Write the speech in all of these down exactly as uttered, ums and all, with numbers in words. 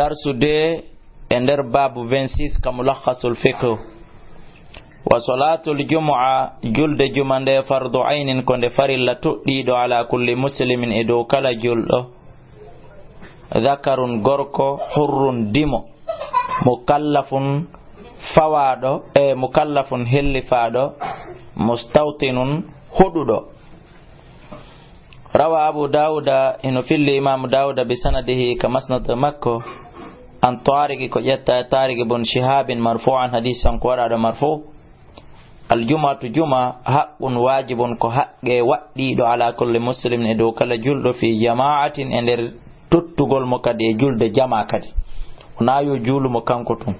Darsu deux e nder baabu vingt-six ka Mulakhasul Fiqh. Wa salaatul jumu'a, julde juma nde, fardu aynin, ko nde farilla toɗɗiiɗo, ala kulli muslimin, e dow kala julɗo, dhakarun, gorko, hurrun, dimo, mukallafun, fawaaɗo, e mukallafun, hellifaaɗo, mustawtinun, hoɗuɗo. Rawa Abu Dawuda, hino filli Imaamu Dawuda, bi sanadihi, ka masnad makko, an Taariki, ko ƴetta e Taariki bun Shihaabin, marfu'an, hadiis on ko waɗaaɗo marfu'. Al jumu'atu, juma, haqqun, waajibun, ko haqqe waɗɗiiɗo, ala kulli muslimin, e dow kala julɗo, fi jama'atin, e nder tottugol mo kadi e julde jama kadi. Wonaa yo juulu mo kanko tun.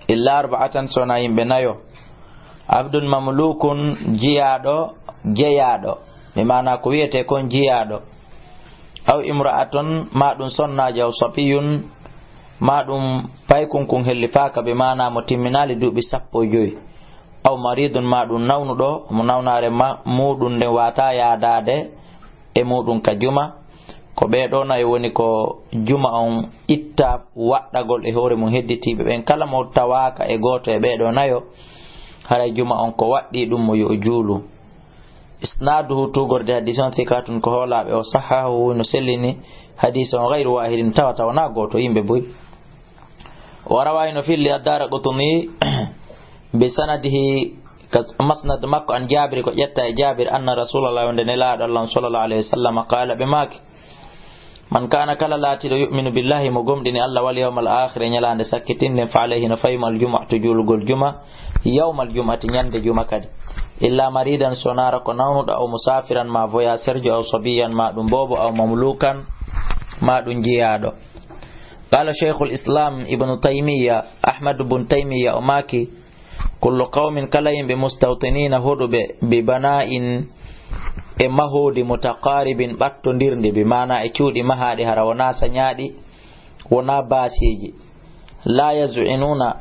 Illa arba'atan, so wonaa yimɓe nayo. Abdun mamlukun, jiyaaɗo, jeyaaɗo. Bi maana ko wi'etee kon jiyaaɗo. Aw imra'atun, maa ɗum sonnaajo, aw sabiyyun, maa ɗum paykunkun hellifaaka, bi maana mo timminaali duuɓi sappo e jowi. Aw maridun, maa ɗum nawnuɗo, mo nawnaare ma-, muuɗum nden waataa yaadaade e muuɗum ka juma. Ko ɓee ɗoo nayo woni ko juma on itta waɗɗagol e hoore mum hedditiiɓe ɓen. Kala mo tawaaka e gooto e ɓee ɗoo nayo, haray juma on ko waɗɗii ɗum mo yo o juulu. Isnaaduhu, tuugorde hadiis on, thiqatun, ko hoolaaɓe, o sahhahahu, no sellini hadiis on, ghayru waahidin, tawata wonaa gooto, yimɓe buy. Wa rawaa, hino filli, ad-Daaraqutni bi sanadihi, ka masnad makko, an Jaabir, ko ƴetta e Jaabir, anna Rasuulallaah, wonde Nelaaɗo Allah on, sallallaahu alayhi wa sallam, qaala, ɓe maaki, man kaana, kala laatiiɗo, yu'minu billaahi, mo gomɗini Allah, wal yawmal aakhiri, e ñalaande sakkitinnden, fa alayhi, no fawi mo, al jumu'atu, juulugol juma, yawmal jumu'ati, ñande juma kadi, illa maridan, so wonaa ko nawnuɗo, aw musaafiran, maa voyageur jo, aw sabiyyan, maa ɗum boobo, aw mamlukan, maa ɗum jiyaaɗo. Qaala Shaykhul Islam Ibnu Taymiyya, Ahmad bun Taymiyya, o maaki, kullu qawmin, kala yimɓe, mustawtiniina, hoɗuɓe, bi banaa'in, e mahoodi, mutaqaaribin, ɓattondirndi, bi maana e cuuɗi mahaaɗi, hara wonaa sañaaɗi, wonaa baasiiji, laa yaz'inuuna,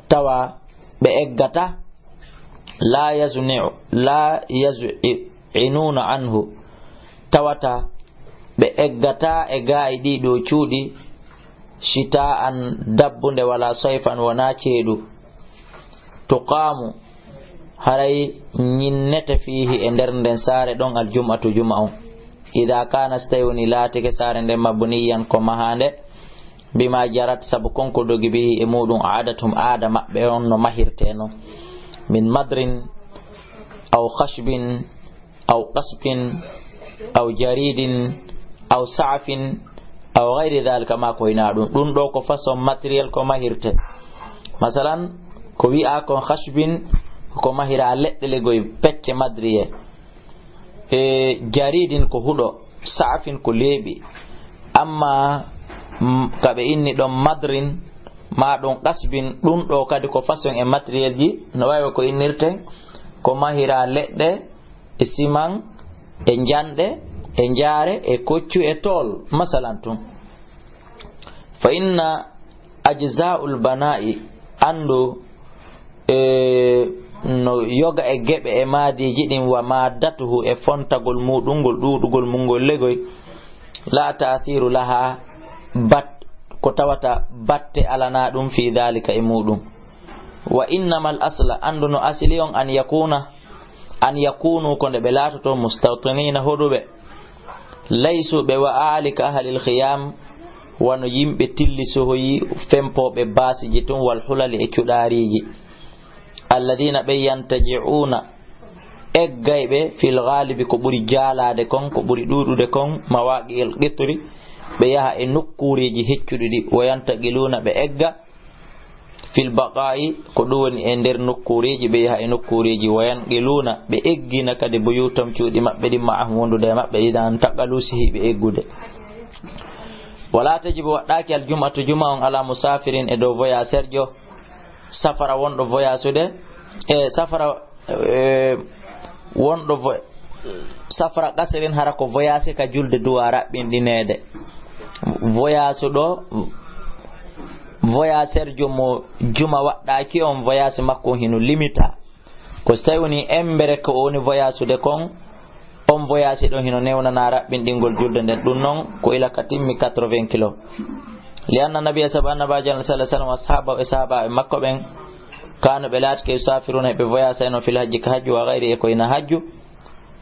tawa ɓe eggata, laa yazni'u, laa yaz'inuuna anhu, tawata ɓe eggata e gaa e ɗii ɗoo cuuɗi, shitaa'an, dabbunde, wala sayfan, wonaa ceeɗu. Tuqaamu, haray ñinnete, fiihi, e nder nden saare ɗon, al jum'atu, juma on. Idaa kaana, so tawi woni laatike saare nden, mabniyyan, ko mahaande, bima jarat, sabu kon ko dogi, bihi, e muuɗum, aadatum, aada maɓɓe on no mahirtee non, min madrin, aw khashbin, aw qasbin, aw jaridin, aw sa'afin, aw ghayri dhalika, maa ko hinaa ɗum. Ɗum ɗoo ko façon matériel ko mahirtee. Masalan, ko wi'aa kon khashbin, ko mahiraa leɗɗe legoy, pecce madriye. E jaridin ko huɗo, sa'afin ko leeɓi. Amma, mm, ka ɓe inni ɗon madrin, maa ɗum qasbin, ɗum ɗoo kadi ko façon e matériel ji, no waawi ko innirten, ko mahiraa leɗɗe, e siman, e njanɗe, e njaare, e koccu, e tool, masalan tun. Fa inna ajza'ul bana'i, anndu, e, no yoga e geɓe e maadiiji ɗin, wa maaddatuhu, e fontagol muuɗum, ngol ɗuuɗugol mum ngol legoy, la ta'thiru laha, bat-, ko tawata batte alanaa ɗum, fi dhalika, e muuɗum. Wa innamal asla, anndu no asili on, an yakuna, an yakunu, ko nde ɓe laatoto, mustawtiniina, hoɗuɓe. Laysu, ɓe wa'aali, ka ahlil khiyam, wano yimɓe tilli sohoyi, fempooɓe baasiji tun, wal hulali, e cuɗaariiji. Alladina, ɓe, yantaji'una, eggayɓe, fil ghalibi, ko ɓuri jaalaade kon, ko ɓuri ɗuuɗude kon, mawaqi'il qitri, ɓe yaha e nokkuureeji heccuɗi ɗi, wa yantaqiluna, ɓe egga, fil baqa'i, ko ɗum woni e nder nokkuureeji, ɓe yaha e nokkuureeji, wa yanqiluna, ɓe eggina kadi, buyutam, cuuɗi maɓɓe ɗin, ma'ahum, wondude e maɓɓe, idan taqalu, si hiɓe eggude. Wala tajibu, waɗɗaaki, al jum'atu, juma on, ala musafirin, e dow voyageur jo, safara, wonɗo voyasude, e safara, e wonɗo vo-, safara qasirin, hara ko voyage ka julde duwa raɓɓinɗineede. Voyage ɗo, voyageur jo mo juma waɗɗaaki on, voyage makko hino limita. Ko so tawi woni embere ko woni voyage ude kon, on voyage ɗon hino newnana raɓɓinɗingol julde nden. Ɗum non ko ila ka timmi quatre-vingts kilo. Li anna nabiya, sabu annabaajo sallallahu alaihi wasallam, ashaaba e sahaaba e makko ɓen, kanu ɓe laatike, yusafiruna ɓe voyage no fil hajji ka hajju, wa ghairi e ko ina hajju,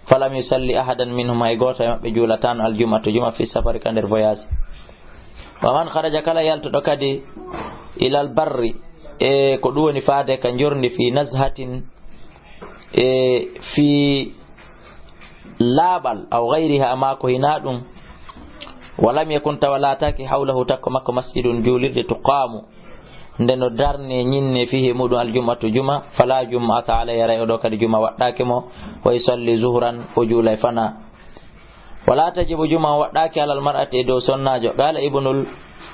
falam yusalli ahadan minhum, hay gooto e maɓɓe juulataano aljum'ata juma fi safari ka nder voyage. Wa man kharaja, kala yaltuɗo kadi, ilal barri, e ko ɗum woni faade ka njorndi, fi nazhatin, e fii laaɓal, aw gayriha, maa ko hinaa ɗum. Walam yakun, tawa laataaki, hawlahu, takko makko, masjidun, juulirde, tuqaamu, nde no darne, ñinne, fiihi, e muɗum, aljum'atu, juma, fala jum'ata alayhi, haray o ɗo kadi juma waɗɗaaki mo, wa yusalli zuhran, o juulay fana. Wala tajibu, juma on waɗɗaaki, alal mar'ati, e dow sonnaajo. Qala Ibnul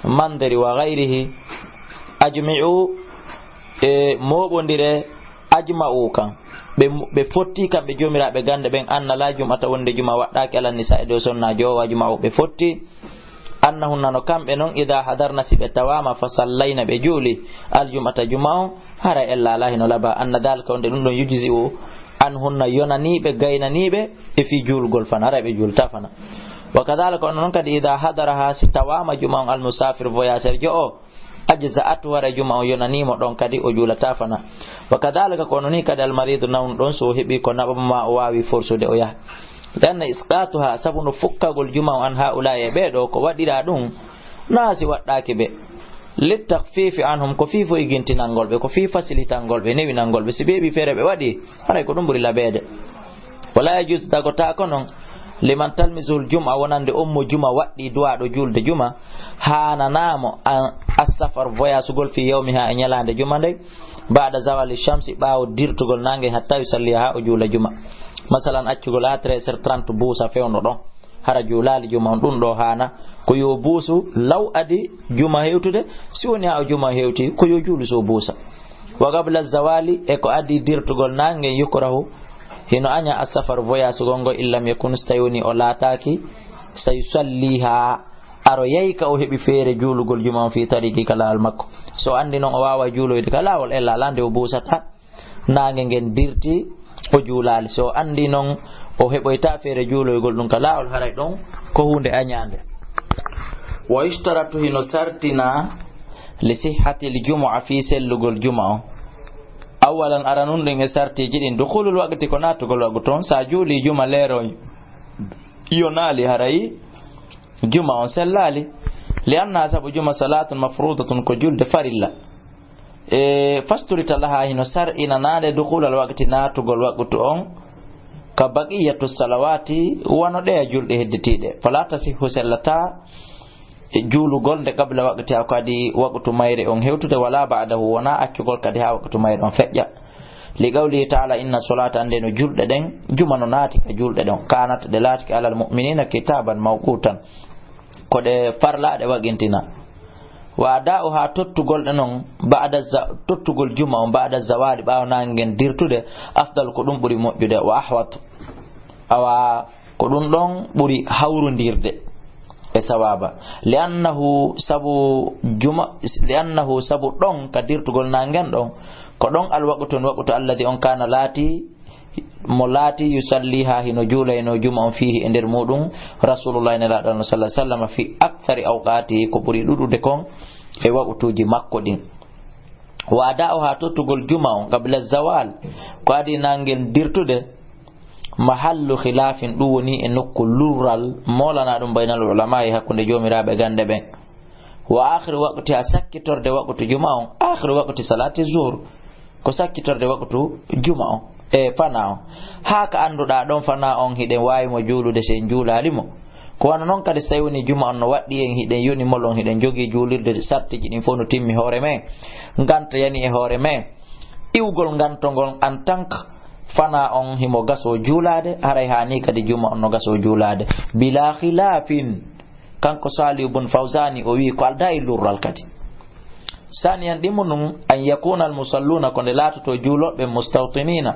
Mandiri wa ghayrihi, ajmi'u, e mooɓondire, ajma'u kan. Ɓe, ɓe fotti kamɓe joomiraaɓe gannde ɓen, anna la jum'ata, wonde juma waɗɗaaki, ala nisa, e dow sonnaajo o, ajma'u, ɓe fotti, annahunna, no kamɓe non, idha hadarna, si ɓe tawaama, fa sallayna, ɓe juuli, al jum'ata, juma on, haray ella alaa hino laba, anna dhalika, wonde ɗum ɗon, yujzi'u anhunna, yonaniiɓe, gaynaniiɓe, e fii juulgol fana, haray ɓe juulta fana. Wa kadhalika, on non kadi, idha hadaraha, si tawaama juma on, al musafir, voyageur jo o, ajza'atu, haray juma on yonaniimo ɗon kadi, o juulata fana. Wa kadhalika, ko non ni kadi, al maridu, nawnuɗo on, so o heɓi ko naɓamo, maa o waawi forsude o yaha. Li anna isqatuha, sabu no fukkagol juma on, an haula, e ɓee ɗo, ko waɗiraa ɗum, naa si waɗɗaaki ɓe. Li takhfifi anhum, ko fii foygintinangol ɓe, ko fii fasilitangol ɓe, newinangol ɓe. Si ɓe heɓi feere ɓe waɗi, haray ko ɗum ɓuri labeede. Wala yajuz, dagotaako non, liman talmisuhul jum'a, wonande on mo juma waɗɗii, duwaaɗo juulde juma, haananaamo an, as-safar, voyasugol, fi yawmiha, e ñalaande juma nden, ba'da zawali shamsi, ɓaawo dirtugol naange, hatta yusalliya, haa o juula juma. Masalan, accugol haa treize heures trente buusa fewndo ɗon, hara juulaali juma on, ɗum ɗo haana. Ko yo buusu law adi juma hewtude, si woni haa o juma hewti, ko yo juulu so buusa. Wa qabla zawali, e ko adi dirtugol naange, yukrahu, hino aña, as-safar, voyasugol ngo, in lam yakun, si tawi woni o laataaki, sayusalliha, aro yahi ka o heɓi feere juulugol juma on, fi tariqi, ka laawol makko. So anndi non o waawa juuloyde ka laawol, ella alaa nde o buusata, naange ngen dirti, o juulaali. So anndi non o heɓoyta feere juuloygol ɗum ka laawol, haray ɗon ko huunde añaande. Wa yushtaratu, hino sartina, li sihhatil jumu'a, fii sellugol juma on. Awwalan, aranun ɗin e sartiiji ɗin, dukhulul waqti, ko naatugol waqtu on. Sa juuli juma leeroy, yonaali, haray juma on sellaali. Li anna, sabu juma, salatun mafrudatun, ko julde farilla. E fasturita laha, hino sar'inanaade, dukhulal waqti, naatugol waqtu on, ka baqiyatu salawati, wano ɗeya julɗe hedditiiɗe. Fala tasihhu, sellata, e juulugol nde qabla waqtiha, ko adi waqtu mayre on hewtude, wala ba'dahu, wona accugol kadi haa waqtu mayre on feƴƴa. Li qawlihi ta'ala, inna salata, anndee no julɗe ɗen, juma no naati ka julɗe ɗon, kanat, ɗe laatike, alal mu'minina kitaban mawqutan, ko ɗe farlaaɗe waqintina. Wa ada'uha, tottugol ɗe non, ba'da za-, tottugol juma on, ba'da zawali, ɓaawo naange ngen dirtude, afdal, ko ɗum ɓuri moƴƴude, wa ahwat. Awa, ko ɗum ɗon ɓuri hawrundirde e sawaaba. Li'annahu, sabu juma, li'annahu, sabu ɗon ka dirtugol naangen ɗon, ko ɗon alwaqtu, on waqtu, alladhi, on, kana, laati, mo laati, yusalliha, hino juulayno juma on, fiihi, e nder muɗum, Rasulullah, Nelaaɗo Allah, sallallahu alaihi wasallam, fi akthari awqati, ko ɓuri ɗuɗude kon e waqtuuji makko ɗin. Wa ada'uha, tottugol juma on, qabla zawal, ko adi naangen dirtude, mahallu khilafin, ɗum woni e nokku lurral, moolana ɗum, baynal ulama, e hakkunde joomiraaɓe gannde ɓen. Wa akhiru waqtiha, sakkitorde waqtu juma on, akhiru waqti salati zuhr, ko sakkitorde waqtu juma on, e fana on. Haa ka annduɗaa ɗon fana on hiɗen waawi mo juulude, si en juulaali mo. Ko wano non kadi, si tawi woni juma on no waɗɗi en, hiɗen yoni molon, hiɗen jogii juulirde, sartiji ɗin fof no timmi hoore men, nganta yani e hoore men, iwgol nganto ngol en tant que fana on himo gasoo juulaade, haray haani kadi juma on no gasoo juulaade. Bila khilafin, kanko Salihu bun Fawzani o wi'i ko aldaa e lurral kadi. Saniyan, ɗimmo ɗum, an yakuna al musalluna, ko nde laatoto juulooɓe, mustawtinina,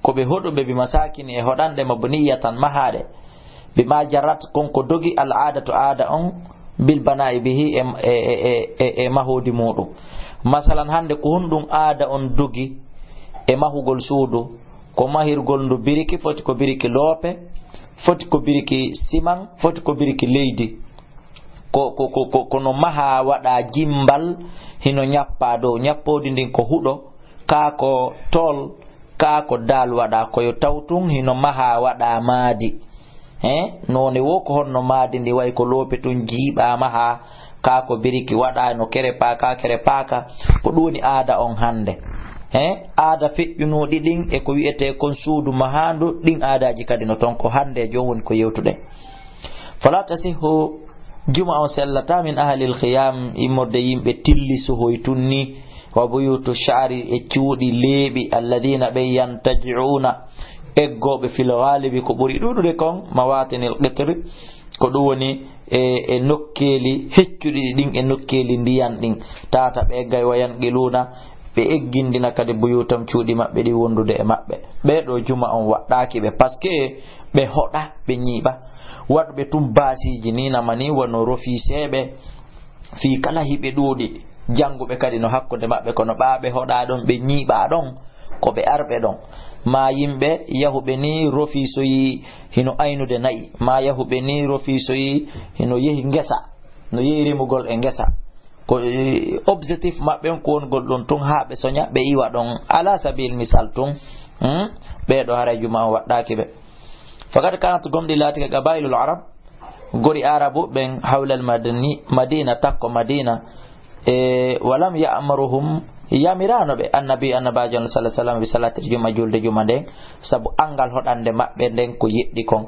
ko ɓe hoɗuɓe, bi masakini, e hoɗanɗe, mabniyatan, mahaaɗe, bima jarat, kon ko dogi, al aadatu, aada on, bil bana'i bihi, e, e, e, e, e mahoodi muɗum. Masalan, hannde ko honɗum aada on dogi e mahugol suudu? Ko mahirgol ndu biriki, foti ko biriki loope, foti ko biriki siman, foti ko biriki leydi. ko, ko, ko, ko, ko no mahaa waɗaa jimmbal, hino ñappaa dow. Ñappoodi ndin ko huɗo, kaa ko tool, kaa ko daal waɗaa, ko yo taw tun hino mahaa waɗaa maadi. He? Noone woo ko honno maadi ndi wayi ko loope tun jiiɓaa mahaa, kaa ko biriki waɗaa no kerepaaka, kerepaaka. Ko ɗun woni aada on hannde. He? Aada feƴƴunooɗi ɗin e ko wi'etee kon suudu mahaandu, ɗin aadaaji kadi no ton. Ko hannde jooni woni ko yewtuɗen. Falaa tasihhu, juma on sellataa, min ahlil khiyam, immorde yimɓe tilli sohoy tun ni, wa buyutu sha'ri, e cuuɗi leeɓi, alladhina, ɓe, yantaji'una, eggooɓe, fil ghalibi, ko ɓuri ɗuuɗude kon, mawatinil qitri, ko ɗun woni e, e nokkeeli heccuɗi ɗin, e nokkeeli ndiyan ɗin, tata ɓe eggay, wa yanqiluna, ɓe eggindina kadi buyutam, cuuɗi maɓɓe ɗin wondude e maɓɓe. Ɓee ɗoo juma on waɗɗaaki ɓe, parce que ɓe hoɗa, ɓe ñiiɓa. Waɗuɓe tun baasiiji ni, nama ni wano rofiiseeɓe, fii kala hiɓe ɗuuɗi, jannguɓe kadi no hakkunde maɓɓe, kono ɓaa ɓe hoɗaa ɗon, ɓe ñiiɓaa ɗon, ko ɓe arɓe ɗon. Maa yimɓe yahuɓe ni rofiisoyi hino aynude na'i, maa yahuɓe ni rofiisoyi hino yehi ngesa, no yehi rimugol e ngesa. Ko, eh, objectif maɓɓe on ko wongol ɗon tun haa ɓe soña, ɓe iwa ɗon. Ala sabil misal tun, hmm? Ɓee ɗoo haray juma on waɗɗaaki ɓe. Faqad kanat, gomɗii laatike, qabailul arab, gori Arabu ɓen, hawlal madani, Madina, takko Madina, e, walam ya'muruhum, yamiraano ɓe, annabi, annabaajo on, sallallahu alaihi wasallam, bi salatil juma, julde juma nden, sabu anngal hoɗande maɓɓe nden ko yeɗɗi kon.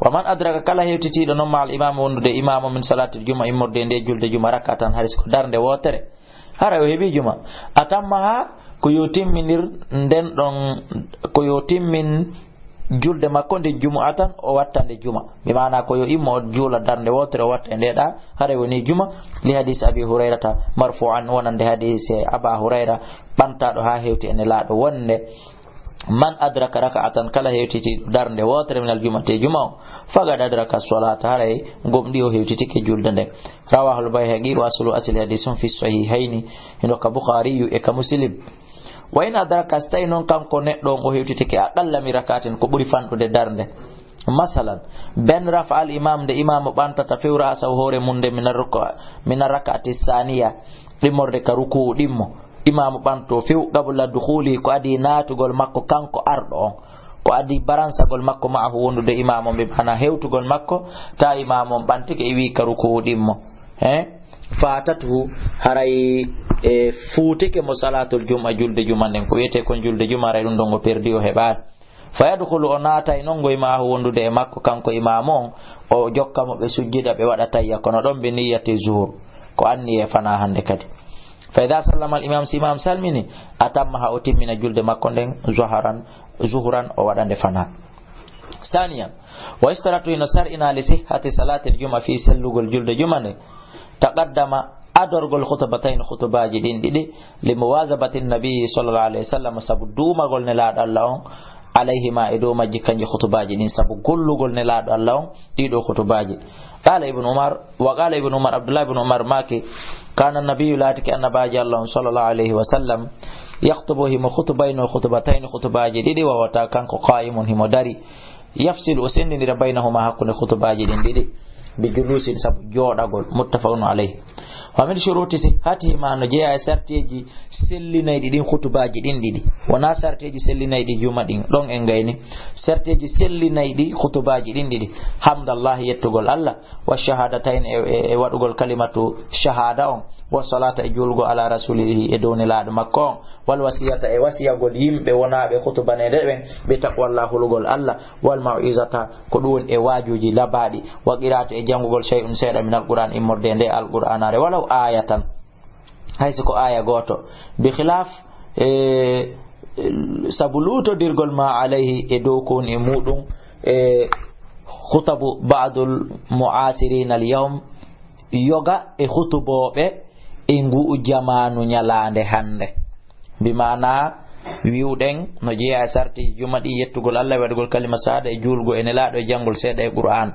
Wa man adraka, kala hewtitiiɗo non, ma'al imaam, wondude imaamu, min salatil juma, immorde e nde julde juma, rak'atan, hay so ko darnde wootere, haray o heɓii juma. Atammaha, ko yo timminir nden ɗon, ko yo timmin julde makko nde jumu'atan, o watta nde juma. Bi maana ko yo immo o juula darnde wootere, o watta e nde ɗa, haray woni juma. Li hadis Abi Hurayrata marfu'an, wonande hadis Aba Hurayra, ɓantaaɗo haa hewti e Nelaaɗo wonde, man adraka raka'atan, kala hewtitiiɗo darnde wootere, minal juma'ati, e juma o, faqad adraka as-salata, haray gomɗii o hewtitike julde nden. Rawahul Bayhaqi, wa aslu asli hadis on fi sahihayni, hino ka Bukhariyu e ka Muslim. Wa in adraka, si tawi non kanko neɗɗo on o hewtitike aqalla min rak'atin, ko ɓuri fanɗude darnde. Masalan, ben rafa al imam, nde imaamu ɓantata few ra'sahu hoore mun nde, min ar-ruku-, min ar-rak'ati saniya, immorde ka ruku'u ɗimmo. Imaamu ɓanto few, qabla dukhuli, ko adii naatugol makko kanko arɗo on. Ko adii baransagol makko ma'ahu, wondude imaamu on, bi maana hewtugol makko, ta imaamu on ɓantike, iwi ka ruku'u ɗimmo. He? Fatatuhu, haray e fuutike mo salatul juma, julde juma nden. Ko wi'etee kon julde juma, haray ɗun ɗon o perdi, o heɓaali. Fa yadkhulu, o naatay non ngoy ma'ahu, wondude e makko kanko imaamu on, o jokka mo, ɓe sujjida, ɓe waɗa tayya, kono ɗon bi niyyati zuhur, ko anniyee fanaa hande kadi. Fa idha sallama al imam, si imam salmini, atammaha, o timmina julde makko nden, zuhran, zuhran, o waɗa nde fanaa. Saniyan, wa yushtaratu, hino sar'inaa, li sihhati salatil juma, fii sellugol julde juma nden, taqaddama, adorgol khutbatayni, khutubaaji ɗin ɗiɗi, li muwazabati nabi sallallahu alayhi wasallam, sabu duumagol Nelaaɗo Allah on, alayhima, e dow majji kanji khutubaaji ɗin, sabu gollugol Nelaaɗo Allah on ɗii ɗoo khutubaaji. Qala Ibnu Umar, wa qala Ibnu Umar, Abdullah ibn Umar maaki, kana nabiyyu, laatike annabaajo Allah on sallallahu alayhi wasallam, yakhtubu, himo khutubayno, khutbatayni, khutubaaji ɗiɗi, wa huwa, ta kanko, qa'imun, himo dari, yafsilu, o senndindira, baynahuma, hakkunde khutubaaji ɗin ɗiɗi, bi julusin, sabu jooɗagol, muttafaqun alayhi. Wa min shuruti sihhatihima, no jeyaa e sarteeji sellinayɗi ɗin khutubaaji ɗin ɗiɗi. Wonaa sarteeji sellinayɗi juma ɗin, ɗon en gayni. Sarteeji sellinayɗi khutubaaji ɗin ɗiɗi. Hamdallahi, yettugol Allah, wa shahadatayn, e, e, e waɗugol kalimatu shahada on, wa salata, e juulgo ala rasulihi, e dow Nelaaɗo makko on, wal wasiyata, e wasiyagol yimɓe wonaaɓe khutubaneede ɓen, bi taqwallah, hulugol Allah, wal mau'izata, ko ɗun woni e waajuuji labaaɗi, wa qira'ati, e janngugol shay'un, seeɗa, min al-Qur'an, immorde e nde Al-Qur'aanaare, walaw ayatan, hay so ko aaya gooto, bi khilaf, e, sabu luutondirgol ma alayhi, e dow ko woni e muɗum, e, khutabu ba'dul mu'asirina al-yawm, yoga e khutubooɓe e ngu'u jamaanu ñalaande hannde. Bi maana, wi'uɗen no jeyaa e sarti juma ɗin, yettugol Allah e waɗugol kalima shahada e juulgo e Nelaaɗo e janngol seeɗa e Qur'an.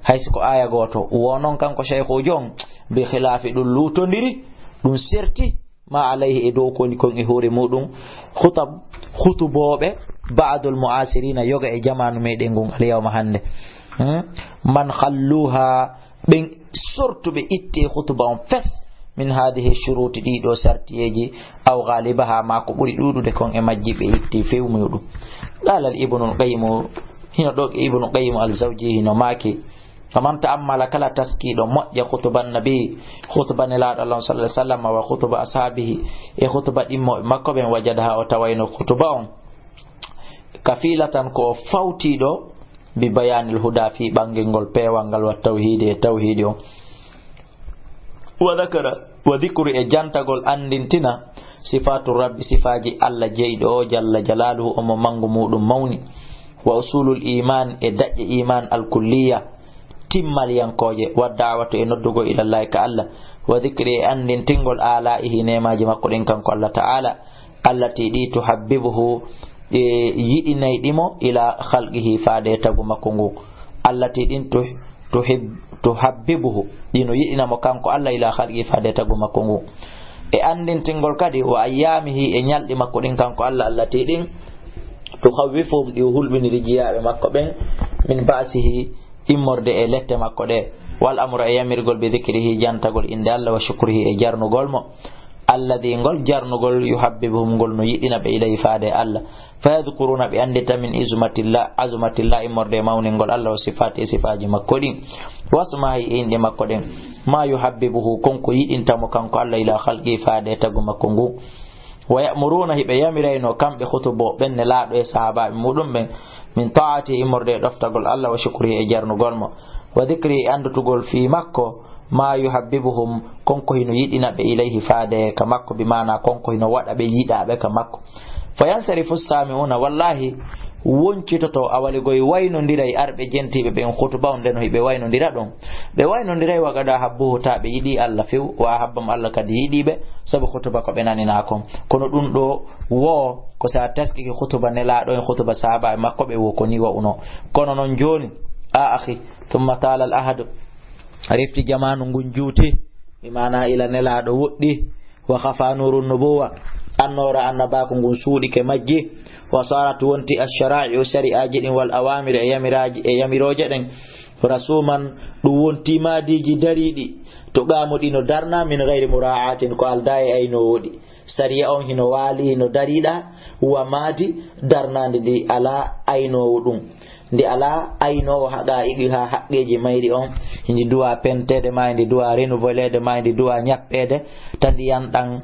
Hay si ko aaya gooto, wo non kanko shaykhuujo on, bi khilaafi, ɗum luutondiri, ɗum serti, ma alayhi, e dow ko woni kon e hoore muɗum, khutab, khutubooɓe, ba'dul mu'asirina, yoga e jamaanu meɗen ngun, al yawma, hannde. Hmm? Man khalluha, ɓen sortu ɓe itti e khutuba on fes, min hadihi shuruti, ɗiɗo sartiyeeji, aw ghalibaha, ma ko ɓuri ɗuɗude kon e majji ɓe itti few muɗum. Qala al Ibnul Qayyim, hino ɗo Ibnu Qayyim al-Zawji hino maaki, faman ta'ammala, kala taskiiɗo moƴƴa khutuban nabi, khutuba Nelaaɗo Allah sallallahu alaihi wasallam, wa khutuba ashabihi, e khutuba ɗimmo makko ɓen, wajadaha, o tawayno khutuba on kafilatan ko o fawtiiɗo bi bayanil huda, fii ɓangingol peewal ngal, wa tawhidi, e tawhidi on. Wa dhakara, wa dhikru, e jantagol, anndintina, sifatu rabbi, sifaaji Allah jeyɗo o jalla jalaluhu, omo mangu muɗum mawni, wa usulul iman, e daƴƴe iman al kulliya, timmaliyankooje, wa da'watu, e noddugol, ilallahi, ka Allah, wa dhikri, e anndintingol, alaihi, neemaaji makko ɗin kanko Allah ta'ala, allati, ɗi, tuhabbibuhu, e yiɗinay ɗimo, ila khalqihi, faade e tagu makko ngu, allati, ɗin, tu-, tuhib-, tuhabbibuhu, ɗi no yiɗina mo kanko Allah, ila khalqihi, faade e tagu makko ngu, e anndintingol kadi, wa ayyamihi, e ñalɗi makko ɗin kanko Allah, allati, ɗin, tukhawwifuhum, ɗi hulɓiniri jiyaaɓe makko ɓen, min ba'sihi, immorde e lette makko ɗe, wal amru, e yamirgol, bi dhikrihi, jantagol innde Allah, wa shukrihi, e jarnugol mo, alladhi, ngol jarnugol, yuhabbibuhum, ngol no yiɗina ɓe, ilayhi, faade e Allah, fa yadhkuruna, ɓe anndita, min izmatillah, azmatillah, immorde e mawningol Allah, wa sifati, e sifaaji makko ɗin, wasmahi, e inɗe makko ɗen, ma yuhabbibuhu, kon ko yiɗinta mo kanko Allah, ila khalqi, faade e tagu makko ngu. Wa ya'muruna, hiɓe yamirayno kamɓe khutubooɓe ɓen Nelaaɗo e sahaabaaɓe muɗum ɓen, min ta'ati, immorde e ɗoftagol Allah, wa shukri, e jarnugol mo, wa dhikri, e anndutugol fii makko, ma yuhabbibuhum, kon ko hino yiɗina ɓe, ilayhi, faade ka makko, bi maana kon ko hino waɗa ɓe yiɗaaɓe ka makko. Fa yansarifu sami'una, wallahi, woncitoto, awaligoy waynondiray arɓe jentiiɓe ɓen khutuba on, nde no hiɓe waynondira ɗon. Ɓe waynondiray wa qad ahabbuhu, ta ɓe yiɗi Allah few, wa ahabbahum, Allah kadi yiɗi ɓe, sabu khutuba ko ɓe naninaa kon. Kono ɗum ɗo wo ko sa taskike khutuba Nelaaɗo en, khutuba sahaaba e makko ɓe, wo ko ni wa'uno. Kono non jooni, a akhi, thumma tala al ahadu, refti jamaanu ngun juuti, bi maana ila Nelaaɗo woɗɗi, wa khafa nuru nubuwa, annoora annabaaku ngun suuɗike majji, wa sarat, wonti, ash-shara'i'u, shari'aaji ɗin, wal awamir, e yamiraaji, e yamirooje ɗen, rasuman, ɗum wonti maadiiji dariiɗi, to qaamu, ɗi no darna, min ghayri mura'atin, ko aldaa e aynoowo ɗi. Sariya on hino waali, hino dariiɗa, wa maadi darnaandi ndi alaa aynoowo ɗum. Ndi alaa aynoowo haqaa'iqihaa, haqqeeji mayri on, ndi duwa penteede, maa ndi duwa renouvelede, maa ndi duwa ñappeede, ta ndiyan ɗan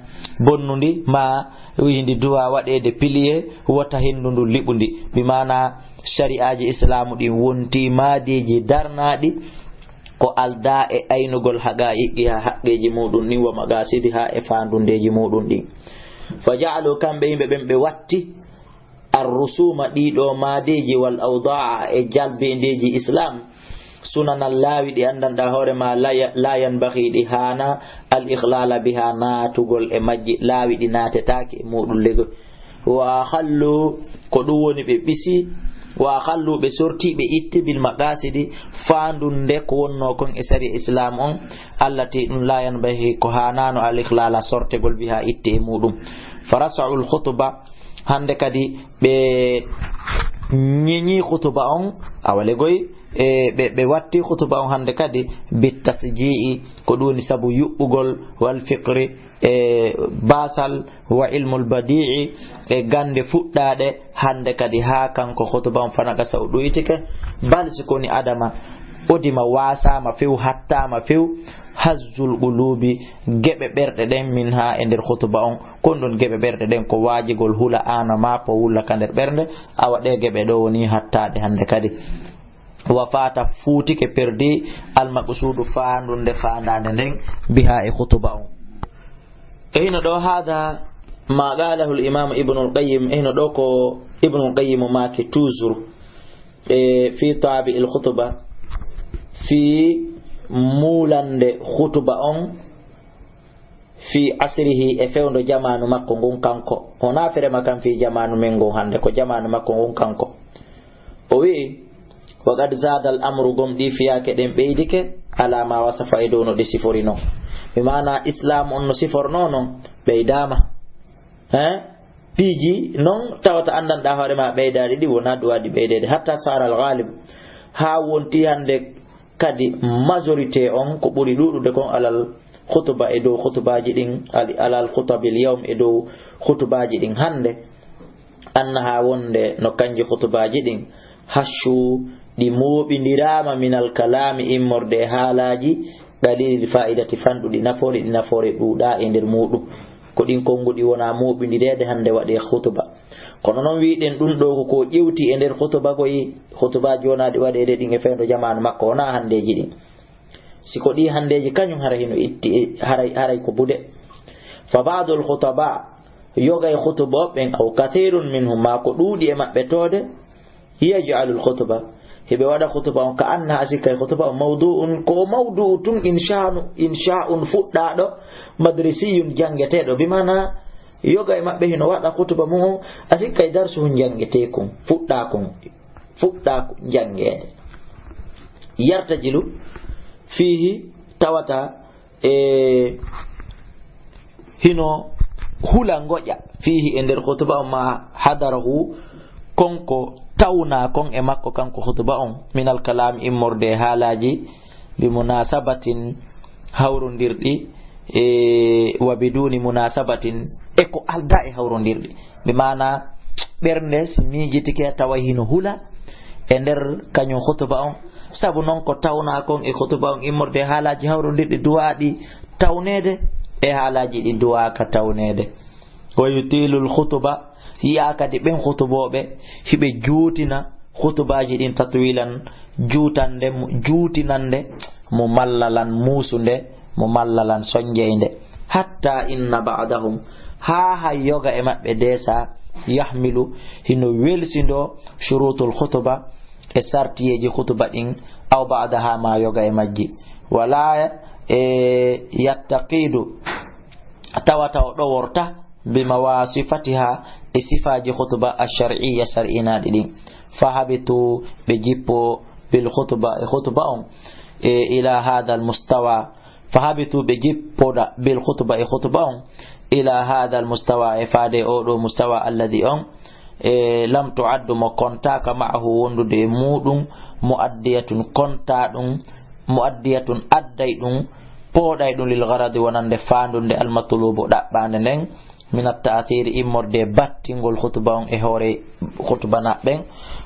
bonnundi, maa ndi duwa waɗeede piliye, wota henndu ndun liɓundi. Bi maana, shari'aaji Islaamu ɗin wonti maadiiji darnaaɗi, ko aldaa e aynugol haqaa'iqihaa, haqqeeji muɗum ɗin, wa maqaasidihaa, e faandundeeji muɗum ɗin. Fa ja'alu, kamɓe yimɓe ɓen ɓe watti, ar-rusuma, ɗiɗo maadeeji, wal awda'a, e jalbeendeeji Islam, sunanan, laawi ɗi anndanɗaa hoore ma, la ya-, la yanbaghi, ɗi haana, al ikhlala biha, naatugol e majji, laawi ɗi naatetaake e muɗum legol. Wa akhallu, ko ɗum woni ɓe ɓisi, wa akhallu, ɓe sorti, ɓe itti, bil maqasidi, faandunde ko wonnoo kon e sariya Islam on, allati, ɗum, la yanbaghi, ko haanaano, al ikhlala, sortegol, biha, itte e muɗum. Fa rasa'ul khutuba, hannde kadi ɓe ñeñi khutuba on, awalegoy, e ɓe, ɓe watti khutuba on hannde kadi, bit tasji'i, ko ɗum woni sabu yuɓɓugol, wal fiqri, e baasal, wa ilmul badi'i, e gannde fuɗɗaaɗe, hannde kadi haa kanko khutuba on fanaka sa o ɗuytike, bal si ko woni adama, odima, waasaama few, hattaama few, hazzul qulubi, geɓe ɓerɗe ɗen, minha, e nder khutuba on, kon ɗon geɓe ɓerɗe ɗen ko waajigol hula aana ma po wulla ka nder ɓernde, awa ɗe geɓe ɗo woni hattaaɗe hannde kadi. Wa fata, fuutike, perdi, al maqsudu, faandunde, faandaande nden, biha, e khutuba on. E hino ɗo, hada ma qalahu al imam Ibnul Qayyim, e hino ɗo ko Ibnul Qayyim maaki toujours, e fi tabi al khutuba, fi muulande khutuba on, fi asrihi, e fewndo jamaanu makko ngun kanko. Wonaa firema kan fi jamaanu men ngun hannde, ko jamaanu makko ngun kanko. O wi'i, wa qad zada al amru, gomɗii fiyaake ɗen ɓeydike, ala ma wasafa, e dow no ɗe sifori non. Mi maana Islam on no sifornoo non, ɓeydaama. Hein? Piiji non tawata anndanɗaa hoore ma ɓeydaaɗi ɗi, wonaa ɗum waɗi ɓeydeede. Hatta sara al ghalib, haa wonti hannde Kadi majorité on ko ɓuri ɗuuɗude kon alal khutuba e dow khutubaaji ɗin, al-, alal khutabil yawm e dow khutubaaji ɗin hannde. Annaha wonde no kanji khutubaaji ɗin hashu ɗi mooɓindiraama minal kalaami immorde e haalaaji qalilil fa'idati fanɗuɗi nafoore, ɗi nafoore ɗuuɗa e nder muuɗum. Ko ɗin konnguɗi wona mooɓindireede hannde waɗe khutuba. Kono non wi'uɗen ɗum ɗo ko ko ƴewti e nder khutuba koy, khutubaaji wona ɗi waɗeede ɗin e fewndo jamaanu makko, wona hanndeeji ɗin. Si ko ɗi hanndeeji kañum hara hino itti, haray, haray ko bude. Fa ba'dul khutaba, yoga e khutuba ɓen, aw kathirun minhum, ma ko ɗuuɗi e maɓɓe toode, yaj'alul khutba, hiɓe waɗa khutuba on ka annaha, a sikkay khutuba on mawdu'un, ko o mawdu'u tun, insha'un, insha'un fuɗɗaaɗo, madrisiyun janngeteeɗo, bi maana yoga e maɓɓe hino waɗa khutuba mum on, a sikkay darsu hun janngeteekun, fuɗɗaakun, fuɗɗaaku janngeede. Yartajilu fihi, tawata e hino hula ngoƴa, fihi e nder khutuba on, ma hadarahu, kon ko tawna kon e makko kanko khutuba on, minal kalaami immorde e haalaaji, bi munasabatin hawrondirɗi, e wa biduni munasabatin e ko alda e hawrondirɗi. Bi maana ɓernde si miijitike tawa hino hula e nder kañum khutuba on, sabu non ko tawna kon e khutuba on immorde e haalaaji hawrondirɗi duwaaɗi tawneede e haalaaji ɗi duwaaka tawneede. Wa yutilul khutuba, yi'a kadi ɓen khutubooɓe hiɓe juutina khutubaaji ɗin tatwilan, juutande, juutinande mo mallalan muusunde, mo mallalan sonjeynde. Hatta inna ba'dahum, haa hay yoga e maɓɓe deesa, yahmilu, hino welsindo shurutul khutuba, e sartiyeeji khutuba ɗin, aw ba'daha, ma yoga e majji. Wala, e, yattaqidu, tawata o ɗoworta, bi mawasifatiha, e sifaaji khutuba ash-shar'iyya, shar'inaaɗi ɗin. Fahabitu, ɓe jippo, bil khutuba, e khutuba on, e, ila hadha al mustawa. Fahabitu, ɓe jippoda, bil khutuba, e khutuba on, ila hadha al mustawa, e faade o ɗo mustawa alladhi on, e, lam tu'addu, mo kontaaka, ma'ahu, wondude e muɗum, mu'addiyatun, konta ɗum, mu'addiyatun, adday ɗum, pooɗay ɗum, lil gharadi, wonande faandunde, al matlubu, ɗaɓɓaande nden, min at ta'thiri, immorde e battingol khutuba on e hoore khutubanaaɓe ɓen,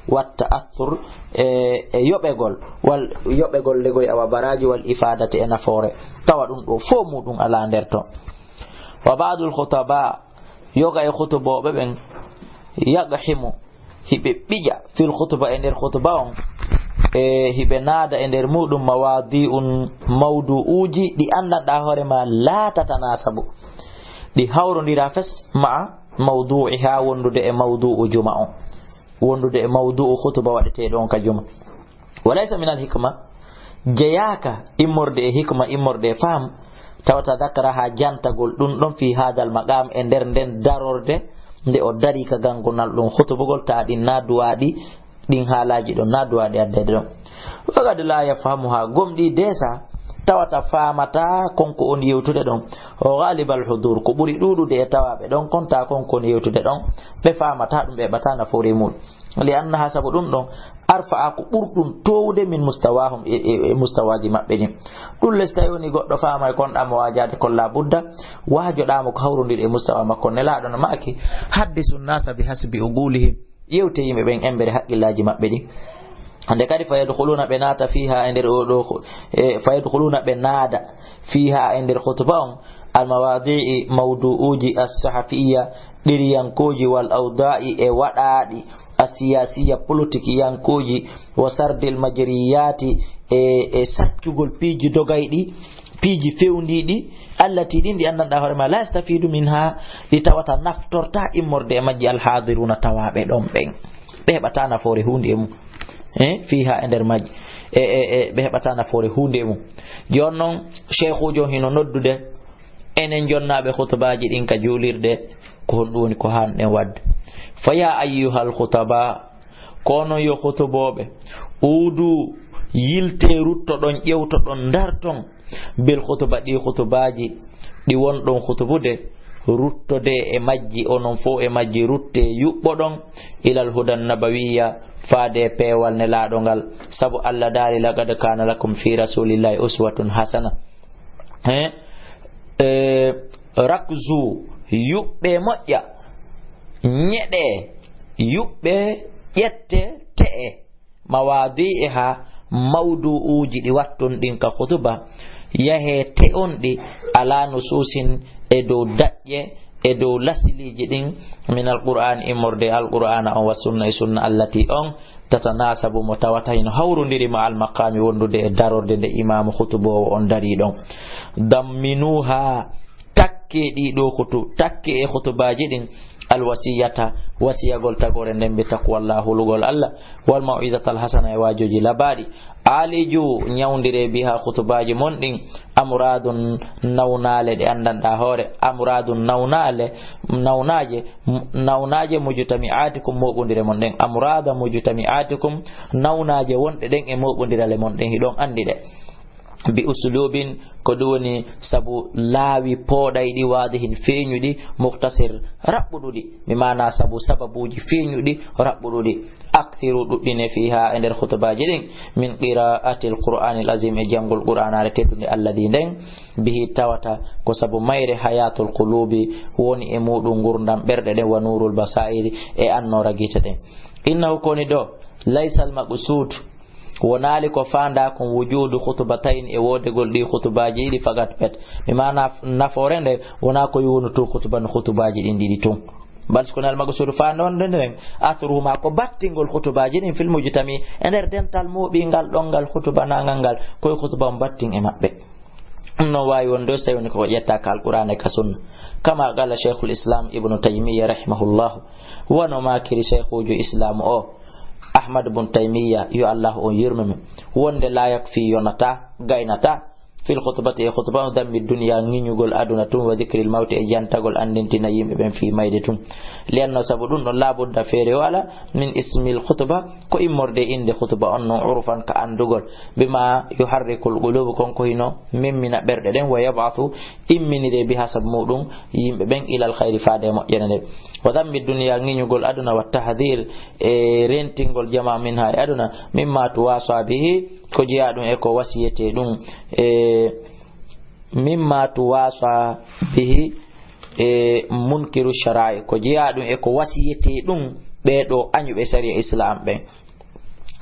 wat ta'athur, e, e yoɓegol, wal yoɓegol legoy awa baraaji, wal ifadati, e nafoore. Tawa ɗum ɗo fof muɗum alaa nder ton. Wa ba'dul khutaba, yoga e khutubooɓe ɓen, yaqhimu, hiɓe ɓiƴa, fil khutuba, e nder khutuba on, e hiɓe naada e nder muɗum mawadi'un, mawdu'uuji ɗi anndanɗaa hoore ma la tatanasabu, ɗi hawrondira fes ma'a mawdu'iha, wondude e mawdu'u juma on, wondude e mawdu'u khutuba waɗeteeɗo on ka juma. Wa laysa min al hikma, jeyaaka immorde e hikma, immorde e faham, tawata dhakaraha, jantagol ɗum ɗon, fi hadha al maqam, e nder nden darorde nde o dari ka gangunal ɗum khutubugol, ta ɗin na duwaaɗi, ɗin haalaaji ɗon na duwaaɗi addeede ɗon. Wa qad la yafhamuha, gomɗi deesa, tawata faamata kon ko on yewtude ɗon. O ghalib al hudur, ko ɓuri ɗuuɗude e tawaaɓe ɗon kon, ta kon ko on yewtude ɗon, ɓe faamata ɗum, ɓe heɓata nafoore e muɗum. Li annaha, sabu ɗum ɗon, arfa'a, ko ɓurɗum towde, min mustawahum, e, e, e mustawaaji maɓɓe ɗin. Ɗum lesi tawi woni goɗɗo faamay kon ɗamo waajaade kon, la budda, waajoɗaamo ko hawrondiri e mustawa makko. Nelaaɗo no maaki, haddisu nasa bi hasbi uqulihim, yewte yimɓe ɓen embere haqqillaaji maɓɓe ɗin. Hande kadi, fa yadkhuluna, ɓe naata, fiha, e nder o ɗo ko, e, fa yadkhuluna, ɓe naada, fiha, e nder khutba on, al mawadi'i, mawdu'uji, as-sahafiyya, ɗeriyankooji, wal awda'i, e waɗaaɗi, as-siyasiyya, politikiyankooji, wa sardil majriyati, e, e saccugol piiji dogayɗi, piiji fewndiiɗi, allati, ɗin ɗi anndanɗaa hoore ma, la yastafidu minha, ɗi tawata naftorta immorde e majji, al hadiruna, tawaaɓe ɗon ɓen. Ɓe heɓata nafoore huunde e mum. E, fiha, e nder majji. E, e, e, ɓe heɓata nafoore huunde e mum. Jooni non, sheykhuujo hino noddude enen jonnaaɓe khutubaaji ɗin ka juulirde, ko honɗum woni ko haanɗen waɗde? Fa ya ayyuhal khutaba, ko onon yo khutubooɓe, udu, yilte, ruttoɗon, ƴewtoɗon, ndarton, bil khutuba, ɗi khutubaaji ɗi wonɗon khutubude, ruttodee e majji, onon fof e majji ruttee, yuɓɓoɗon, ilal hudan nabawiyya, faade e peewal nelaaɗo ngal. Sabu Allah daali, "Laqad kaana lakum fi rasulillahi uswatun hasana." He? E, rakzu, yuɓɓee moƴƴa, ñeɗee, yuɓɓee, ƴettee, te'ee. Mawaadi'iha, mawdu'uuji ɗi watton ɗin ka khutuba, yahee te'on ɗi ala nusuusin, e dow daƴƴe, e dow lasiliiji ɗin, min alqur'aan, immorde alqur'aana on, wa sunna, e sunna allati on, tatanasabu, mo tawata hino hawrondiri ma almaqaami, wondude e darorde nde imaamu khutuboowo on darii ɗon. Damminuha, takkee ɗii ɗoo khutu-, takkee e khutubaaji ɗin, alwasiyata, wasiyagol tagoore nden, bi taqwallah, hulugol Allah, wal maw'izata alhasana, e waajooji labaaɗi. Aaliju, ñawndiree, biha, khutubaaji mon ɗin, amradun, nawnaale ɗe anndanɗaa hoore, amradun, nawnaale, nawnaaje, m-, nawnaaje mujtami'aatikum, mooɓondire mon ɗen, amrada mujtami'aatikum, nawnaaje wonɗe ɗen e mooɓondirale mon ɗen, hiɗon anndi ɗe. Bi uslubin, ko ɗum woni sabu laawi pooɗayɗi, waadihin, feeñuɗi, muktasir, raɓɓuɗuɗi, mi maana sabu sababuuji feeñuɗi, raɓɓuɗuɗi. Akthiru, ɗuɗɗine, fiha, e nder khutubaaji ɗin, min qira'atil qur'anil azim, e janngol qur'aanaare teddunde Allah ɗi nden, bihi, tawata ko sabu mayre hayatul qulubi, woni e muɗum ngurdam ɓerɗe ɗen, wa nurul basairi, e annoora gite ɗen. Innahu, ko woni ɗo, laysal maqsud, wonaali ko faandaa kon wujudu khutubatayn, e woodegol ɗi khutubaaji ɗiɗi, fakat pet. Mi maana f-, nafoore nde wonaa ko yownutu khutuba no khutubaaji ɗin ɗiɗi tun. Bal ko nal maqsudu faandoonde nden, athruhuma, ko battingol khutubaaji ɗin fil mujtami, e nder dental mooɓingal ɗon ngal khutubanaangal ngal, koye khutuba on battin e maɓɓe. Ɗum noon waawi wonde so tawi woni ko ƴetta ka Alqur'aana e ka Sunna. Kama qala Shaykhul Islam Ibnu Taymiyya rahimahullah, wano maakiri Shaykhuujo Islaamu o, Ahmad bun Taymiyya, yo Allah on yurme mo, wonde la yakfi, yonataa, gaynataa, fil khutbati, e khutba on, dammi dunya, ŋiñugol aduna tun, wa dhikril mawti, e jantagol, anndintina yimɓe ɓen fii mayde tun. Li'anna, sabu ɗum ɗon, la budda, feere o ala, min ismil khutba, ko immorde innde khutba on non, urfan, ka anndugol, bima yuharrikul qulub, kon ko hino memmina ɓerɗe ɗen, wa yab'athu, imminire, bi hasab muɗum, yimɓe ɓen, ilal khayri, faade e moƴƴere nde. Wa dhammi dunya, ŋiñugol aduna, wa tahdhir, e rentingol jamaa minha, e aduna, mimma tuwasa bihi, ko jeyaa ɗum e ko wasiyete ɗum, e mimma tuwasa bihi, e munkiru shara'i, ko jeyaa ɗum e ko wasiyete ɗum ɓee ɗoo añuɓe sariya Islaam ɓen.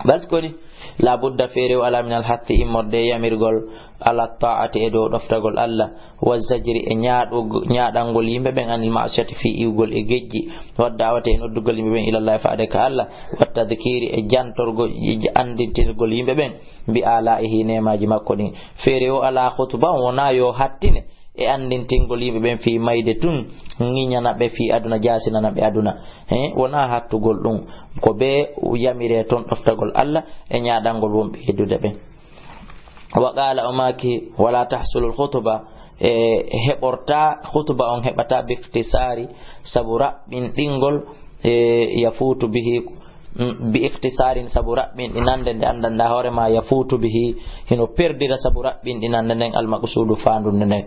Bas koni, la budda, feere o alaa, min al hatti, immorde e yamirgol, ala ta'ati, e dow ɗoftagol Allah, wa zajri, e ñaaɗug-, ñaaɗangol yimɓe ɓen, anil ma'siyati, fii iwgol e gejji, wa da'wati, e noddugol yimɓe ɓen, ilallahi, faade ka Allah, wa tadhkiri, e jantorgol, e anndintirgol yimɓe ɓen, bi ala'ihi, neemaaji makko ɗin. Feere o alaa, khutba on wonaa yo hattine e anndintingol yimɓe ɓen fii mayde tun, ŋiñana ɓe fii aduna, jaasinana ɓe aduna. He, wonaa hattugol ɗum. Ko ɓe yamire ton ɗoftagol Allah e ñaaɗangol wonɓe heddude ɓen. Wa qala, o maaki, wala tahsulul khutuba, e heɓorta, khutba on heɓata, bi ikhtisari, sabu raɓɓinɗingol, e yafutu bihi, mm, bi ikhtisarin, sabu raɓɓinɗinande nde anndanɗaa hoore ma, yafutu bihi, hino perdira sabu raɓɓinɗinande nden, al maqsudu, faandunde nden.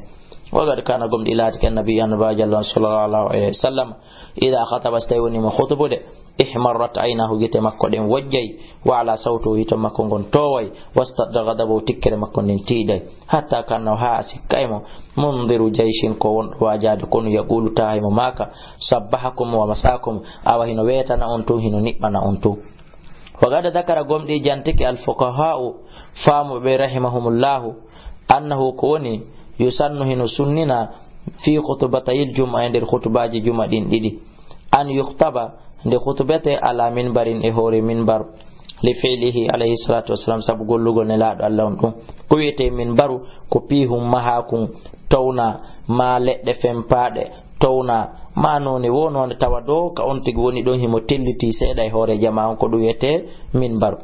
Wa qad kana, gomɗi laatike, annabi, annabi jalla, sallallahu alaihi wasallam, ida khataba, so tawi woni mo khutubude, ihmarrat aynahu, gite makko ɗen wojjay, wa ala sawtuhu, hito makko ngon tooway, wastadda ghadabuhu, tikkere makko nden tiiɗay, hatta kannahu, haa a sikka e mo, mundiru jayshin, ko wonɗo waajaade konu, yaqulu, tahay mo maaka, sabbahakum wa masakum, awa hino weetana on tun, hino niɓɓana on tun. Wa qad dhakara, gomɗi jantike, al fuqaha'u, faamuɓe ɓe, rahimahumullahu, annahu, ko woni, yusannu, hino sunnina, fi khutubatayil jum'a, e nder khutubaaji juma ɗin ɗiɗi, an yukhtaba, nde khutubete, ala minbarin, e hoore minbar, li fi'lihi alayhi salatu wassalam, sabu gollugol Nelaaɗo Allah on ɗum. Ko wi'etee minbaru, ko piihun mahaakun towna, maa leɗɗe fempaaɗe towna, maa noone wo noone, tawa do ka on tigi woni ɗon, himo telliti seeɗa e hoore jamaa on, ko ɗum wi'etee minbaru.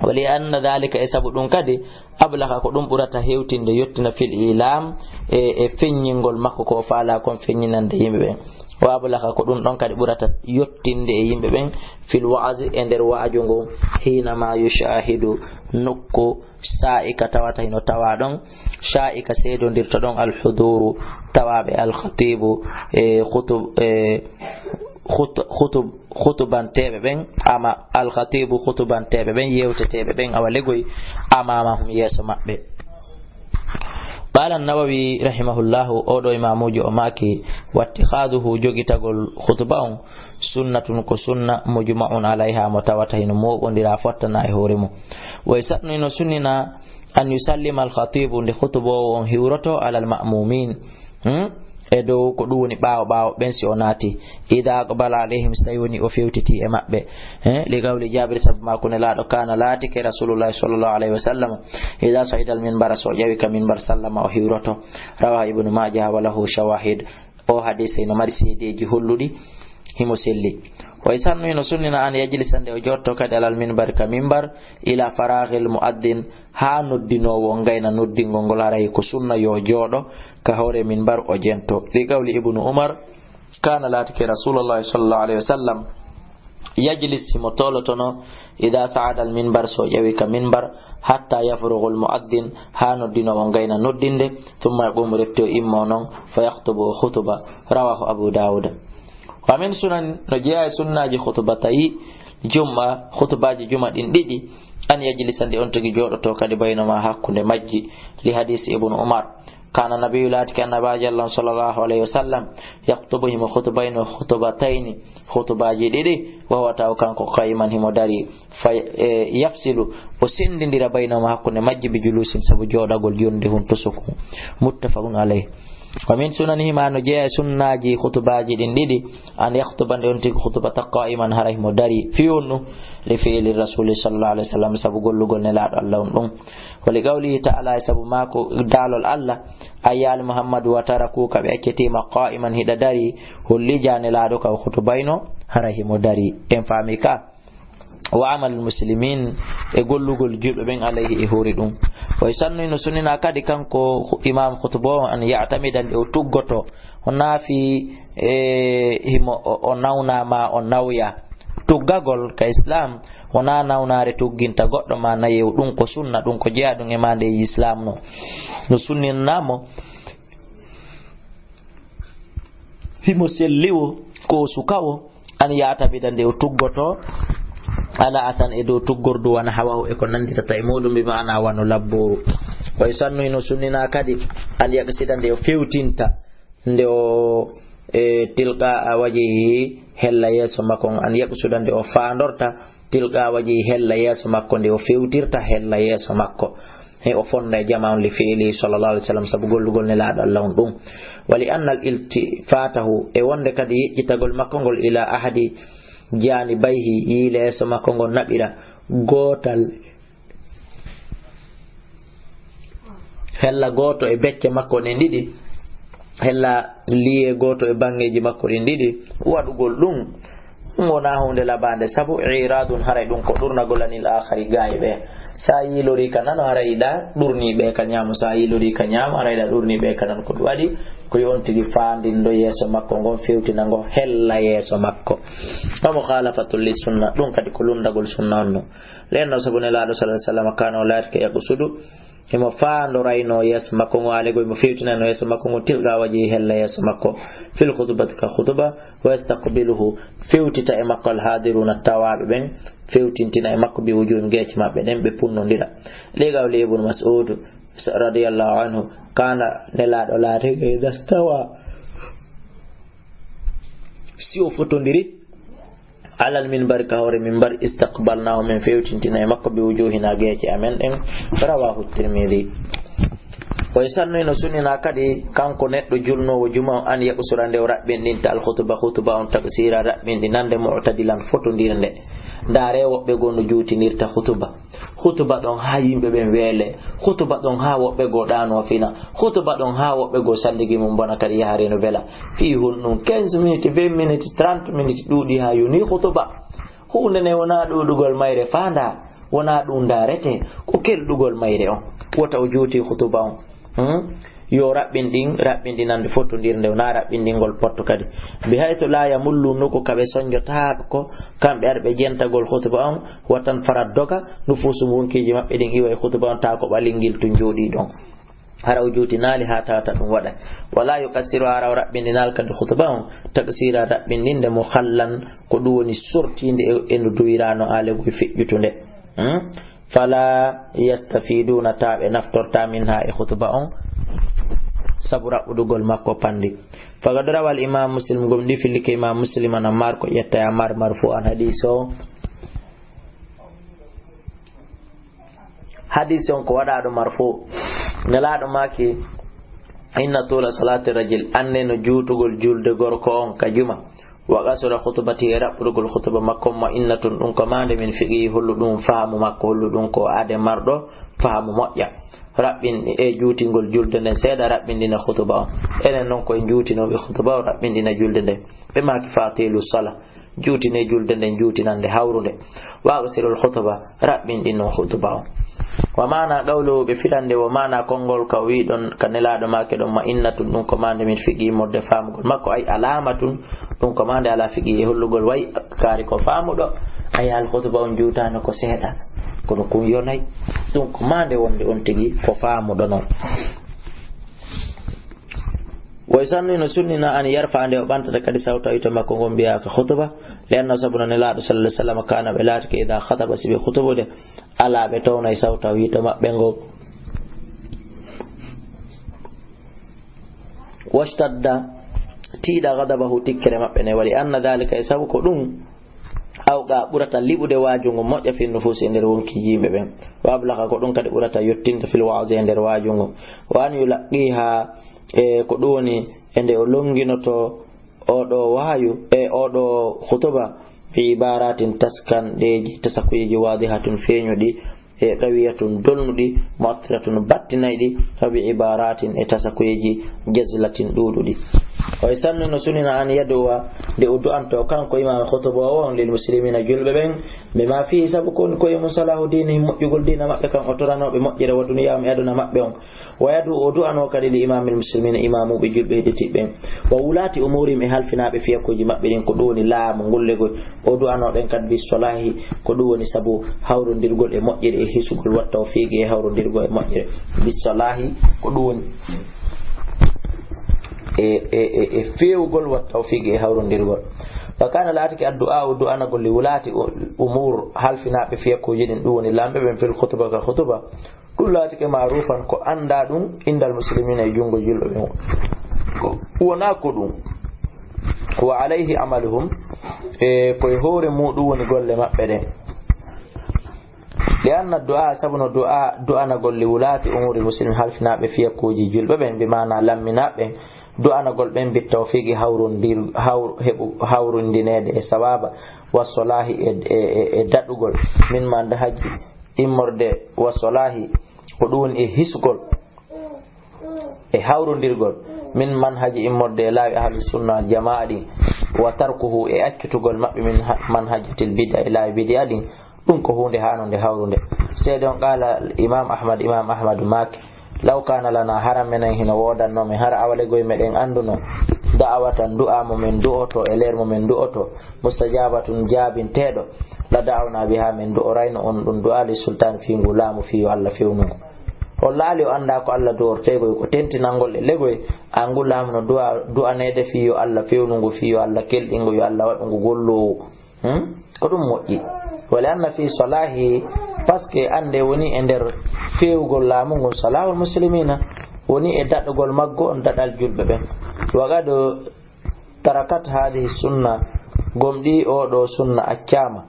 Wa li anna dhalika, e sabu ɗum kadi, ablaga, ko ɗum ɓurata hewtinde, yottina, fil ilam, e, e feññingol makko ko o faalaa kon feññinande yimɓe ɓen. Wa ablaga, ko ɗum ɗon kadi ɓurata yottinde e yimɓe ɓen, fil wa'zi, e nder wa'aju ngun, hinama yushahidu, nokku sa'ika tawata hino tawa ɗon, sha'ika seedondirta ɗon, al huduru, tawaaɓe al khatibu, e khutub-, e khut-, khutub-, khutubanteeɓe ɓen, ama al khatibu, khutubanteeɓe ɓen, yewteteeɓe ɓen, awa legoy, amamahum, yeeso maɓɓe. Qala an-Nawawi rahimahullahu, oo ɗoo imaamuujo o maaki, wattikhaduhu, jogitagol khutuba on, sunnatun, ko sunna, mujma'un alayha, mo tawata hino mooɓondira, fottana e hoore mum. Wa yusannu, hino sunnina, an yusallima al-khatibu, nde khutuboowo on hiwroto, ala al-ma'mumin, hmm? E dow ko ɗum woni ɓaawo ɓaawo ɓen si o naati. Idha aqbala alayhim, si tawi woni o fewtiti e maɓɓe. Eh, li qawli Jabir, sabu maaku Nelaaɗo, kana, laatike, Rasulullahi sallallahu alayhi wa sallam, idha sa'ida al-minbara, so ƴawi ka minbar, sallama, o hiwroto. Rawahu Ibnu Majah wa lahu shawahid. O hadis ino mari seedeeji holluɗi himo selli. Wa yusannu, hino sunnina, an yajlisa, nde o jotto kadi, alal minbar, ka minbar, ila faraghil muaddin, haa noddinoowo on gayna noddingol ngol, haray ko sunna yo jooɗo ka hoore minbar o jento. Li qawli Ibnu Umar, kana, laatike, Rasulullahi sallallahu alayhi wa sallam, yajlis, himo tolotono, idha sa'ada al minbar, so ƴawi ka minbar, hatta yafrughul muaddin, haa noddinoowo on gayna noddinde, thumma yaqumu, refti o immo non, fa yakhtubu, o khutuba. Rawahu Abu Dawud. Wa min sunan, no jeyaa e sunnaaji khutubatay jum'a, khutubaaji juma ɗin ɗiɗi, an yajlisa, nde on tigi jooɗoto kadi, baynahuma, hakkunde majji, li hadisi Ibnu Umar. Kana nabiyyu, laatike Annabaajo Allah on sallallahu alayhi wa sallam, yakhtubu, himo khutubayno, khutubatayni, khutubaaji ɗiɗi, wa huwa, taw kanko, qa'iman, himo dari, fa, e, yafsilu, o senndindira, baynahuma, hakkunde majji, bi julusin, sabu jooɗagol jonde hun tosoku. Muttafaqun alayh. Wa min sunanihima, no jeyaa e sunnaaji khutubaaji ɗin ɗiɗi, an yakhtuba, nde on tigi khutubata, qa'iman, hara himo dari, fii honɗum? Li fi'li rasuli sallallahu alayhi wa sallam, sabu gollugol Nelaaɗo Allah on ɗum. Wa li qawlihi ta'ala, e sabu maaku daalol Allah, ay ya ali Muhammadu, wa tarakuka, ɓe accitiima, qa'iman, hiɗa dari, holli ja Nelaaɗo ka o khutubayno, hara himo dari. En faami ka? Wa amal muslimin, e gollugol julɓe ɓen alayhi, e hoore ɗum. Wa yusannu, no sunnina kadi kanko imam khutubo on, an ya'tamida, nde o tuggoto, o naafi, e, himo, o, o nawna ma o nawya. Tuggagol ka Islam wonaa nawnaare tugginta goɗɗo ma nayew, ɗum ko sunna, ɗum ko jeyaa ɗum e ma nde Islam no. No sunninaa mo, himo selli wo, ko suka wo, an ya'tamida, nde o tuggoto, ala asan, e dow tuggordu, wa nahwahu, e ko nannditata e muɗum, bi ma'ana wano labbooru. Wa yusannu, hino sunninaa kadi, an yaqsida, nde o fewtinta, nde o, e, tilqa wajhihi, hella yeeso makko on, an yaqsuda, nde o faandorta, tilqa wajhihi, hella yeeso makko, nde o fewtirta hella yeeso makko. He o fonda e jamaa on, li fi'li sallallahu alayhi wa sallam, sabu gollugol Nelaaɗo Allah on ɗum. Wa li anna al iltifatahu, e wonde kadi yeƴƴitagol makko ngol, ila ahadi janibayhi, yiile yeeso makko ngol naɓira gootal, hella gooto e becce makko ɗen ɗiɗi, hella liye gooto e banngeeji makko ɗin ɗiɗi, waɗugol ɗum wonaa huunde labaande, sabu iradun, haray ɗum ko ɗurnagol, anil akhari, gaayi ɓe. Sa yiilorii ka nano, haray ɗa ɗurnii ɓe ka ñaamo, sa yiilorii ka ñaamo, haray ɗa ɗurnii ɓe ka nano. Ko ɗum waɗi, ko yo on tigi faandindo yeeso makko ngon, fewtina ngo hella yeeso makko. Wa mukhalafatun li sunna, ɗum kadi ko lunndagol sunna on no. Len no sabu Nelaaɗo sallallahu alayhi wa sallam, kana, o laatike, yaqsudu, himo faandorayno yeeso makko ngo, alego himo fewtinayno yeeso makko ngo, tilqa wajhihi, hella yeeso makko, fil khutbati, ka khutba, wa yastaqbiluhu, fewtita e makko, al hadiruna, tawaaɓe ɓen, fewtintina e makko, bi wujuhim, geece maɓɓe ɗen, ɓe punnondira. Li qawli Ibnu Mas'ud radiyallahu anhu, kana, Nelaaɗo laatike, idha stawa, si o fotondiri, alal minbari, ka hoore minbar, istaqbalnahu, min fewtintina e makko, bi wujuhina, geece amen ɗen. Rawahu Tirmidhi. O sannu, ino sunnina kadi kanko neɗɗo julnoowo juma on, an yaqsura, nde o raɓɓinɗinta, al khutuba, khutuba on, taqsira, raɓɓinɗinande, mu'tadilan, fotondirnde. Ndaare woɓɓe goo no juutinirta khutuba. Khutuba ɗon haa yimɓe ɓen weele. Khutuba ɗon haa woɓɓe goo ɗaanoo fina. Khutuba ɗon haa woɓɓe goo sandigi mum bona kadi yaha reeno vela. Fii honɗum quinze minutes, vingt minutes, trente minutes ɗuuɗi haa yoni khutuba. Huunde nde wonaa ɗuuɗugol mayre faandaa, wonaa ɗum ndaarete, ko kelɗugol mayre on. Wota o juuti khutuba on. Hmm? Yo raɓɓin ɗin, raɓɓinɗinande fottondirnde, wonaa raɓɓinɗingol potto kadi. Bi haythu la yamullu, nokku ka ɓe sonjotaako, kamɓe arɓe jentagol khutba on, watan farat doga, nufuusu wonkiiji maɓɓe ɗin iwa e khutba on, taa ko ɓalingil tun jooɗii ɗon. Hara o juutinaali haa tawata ɗum waɗa. Wala yuqassiru, hara o raɓɓindinaali kadi khutba on, taqsira raɓɓinɗinde mo khallan, ko ɗum woni sortiinde e, e no duwiraano alegol feƴƴutunde. Hmm? Fala yastafiduna, ta ɓe naftorta minha, e khutba on, sabu raɓɓudugol makko pandi. Faqad rawa al imam Muslim, gomɗii fillike imam Muslim an Ammar, ko ƴetta e Ammar marfu'an, hadis o. Hadis on ko waɗaaɗo marfu. Nelaaɗo maaki, inna tula salati rajul, anne no juutugol julde gorko on ka juma. Wa qasura khutbati, e raɓɓurgol khutba makko, ma innatun, ɗum ko maande min fiqhi, hollu ɗum faamu makko, hollu ɗum ko aade marɗo faamu moƴƴa. Raɓɓin e juutingol julde nden seeɗa, raɓɓinɗina khutba on. Enen non ko en juutinooɓe khutba on, raɓɓinɗina julde nden. Ɓe maaki fatilu sala, juutine julde nden juutinande hawrunde. Wa aqsirul khutba, raɓɓinɗin non khutba on. Wa maana qawluhu, ɓe firande wo maana konngol ka o wi ɗon, ka Nelaaɗo maaki ɗon, ma innatun, ɗum ko maande min fiqhi, immorde faamugol makko, ay alaamatun, ɗum ko maande ala fiqhi, e hollugol way kaari ko faamuɗo, ay al khutba on juutaano ko seeɗa, kono kun yonay, ɗum ko maande wonde on tigi ko faamuɗo non. Wa yusannu, no sunnina, an yarfa, nde o ɓantata kadi sawta yite makko ngon mbiya ka khutba, li anna, sabu no Nelaaɗo sallallahu alaihi wasallam kana, ɓe laatike, ida khataba, si ɓe khutubude, ala ɓe townay sawta yite maɓɓe ngo. Washtadda, tiiɗa, ghadabahu, tikkere maɓɓe ne, wa li anna dhalika, e sabu ko ɗum, awqa, ɓurata liɓude waajungo moƴƴa fi nufusi, e nder wonki yimɓe ɓen. Wa ablaqa, ko ɗum kadi ɓurata yottinde fil wa'zi, e nder waajungo. Wa an yulaqqiha, e ko ɗum woni e nde o longinoto oɗo waayu, e oɗo khutuba, bi ibaratin, taskanɗeeji, tasakuyeeji, wadihatun, feeñuɗi, e qawiyatun, dolnuɗi, mu'athiratun, battinayɗi, wa bi ibaratin, e tasakuyeeji, jazilatin, ɗuuɗuɗi. Wa yusannu, no sunina, an yaduwa, nde o du'anto kanko imaam khutuba o on, lil muslimina, julɓe ɓen, bima fihi, sabu ko woni koye mum salahu dinihim, moƴƴugol diina maɓɓe kan, o toranooɓe moƴƴere wa duniyahum, e aduna maɓɓe on. Wa yadu, o du'ano kadi li imamil muslimina, imamuɓe julɓe heɗitiɓe ɓen. Wa wulati umurihim, e halfinaaɓe fiyakuuji maɓɓe ɗin, ko ɗum woni laamu ngol legol. O du'ano ɓen kadi bi solahi, ko ɗum woni sabu hawrondirgol e moƴƴere, e hisugol, wa tawfiqi, e hawrondirgol e moƴƴere. Bi solahi, ko ɗum woni e, e, e, e feewugol, wa tawfiqi, e hawrondirgol. Wa kana, laatike, addu'a, o du'anagol li wulati u-, umur, halfinaaɓe fiyakuuji ɗin, ɗum woni laamɓe ɓen, fil khutuba, ka khutuba. Ɗum laatike ma'rufan, ko anndaa ɗum, indal muslimina, e junngo julɓe ɓen. Ko, wonaa ko ɗum. Wa alayhi amaluhum, e koye hoore muɗum woni golle maɓɓe ɗen. Li anna du'a, sabu no du'a, du'anagol li wulati umuri muslimin, halfinaaɓe fiyakuuji julɓe ɓen, bi maana lamminaaɓe ɓen, du'anagol ɓen bi tawfiqi, hawrondir-, hawr-, heɓu-, hawrondineede e sawaaba, wa solahi e, e, e, e daɗugol, min ma nda hajji, immorde wa solahi, ko ɗum woni e hisugol, e hawrondirgol, min manhaji, immorde e laawi ahlu sunna wal jamaa ɗin, wa tarkuhu, e accutugol maɓɓe, min ha-, manhajatil bid'a, e laawi bid'a ɗin, ɗum ko huunde haanunde hawrude. Seede on, qaala imam Ahmad, imam Ahmad maaki, law kana lana, hara menen hino woodanno men, hara awalegoy meɗen annduno, da'awatan, du'a mo men du'oto, e leer mo men du'oto, mustajabatun, jaabinteeɗo, la da'awna biha, men du'orayno on ɗum du'a, li sultan, fii ngu laamu, fii yo Allah fewnu mo. O laali, o anndaa ko Allah du'orteegoy, ko tentinangol e legoy, a ngu laamu no du'a, du'aneede fii yo Allah fewnu ngu, fii yo Allah kelɗin ngu, yo Allah waɗu ngu golloowu. Hmm? Ko ɗum moƴƴi. Wa li anna fii solahi, parce que annde woni e nder fewugol laamu ngun, solahul muslimina, woni e daɗugol maggo on, daɗal julɓe ɓen. Wa qad tarakat hadihi sunna, gomɗii oo ɗoo sunna accaama,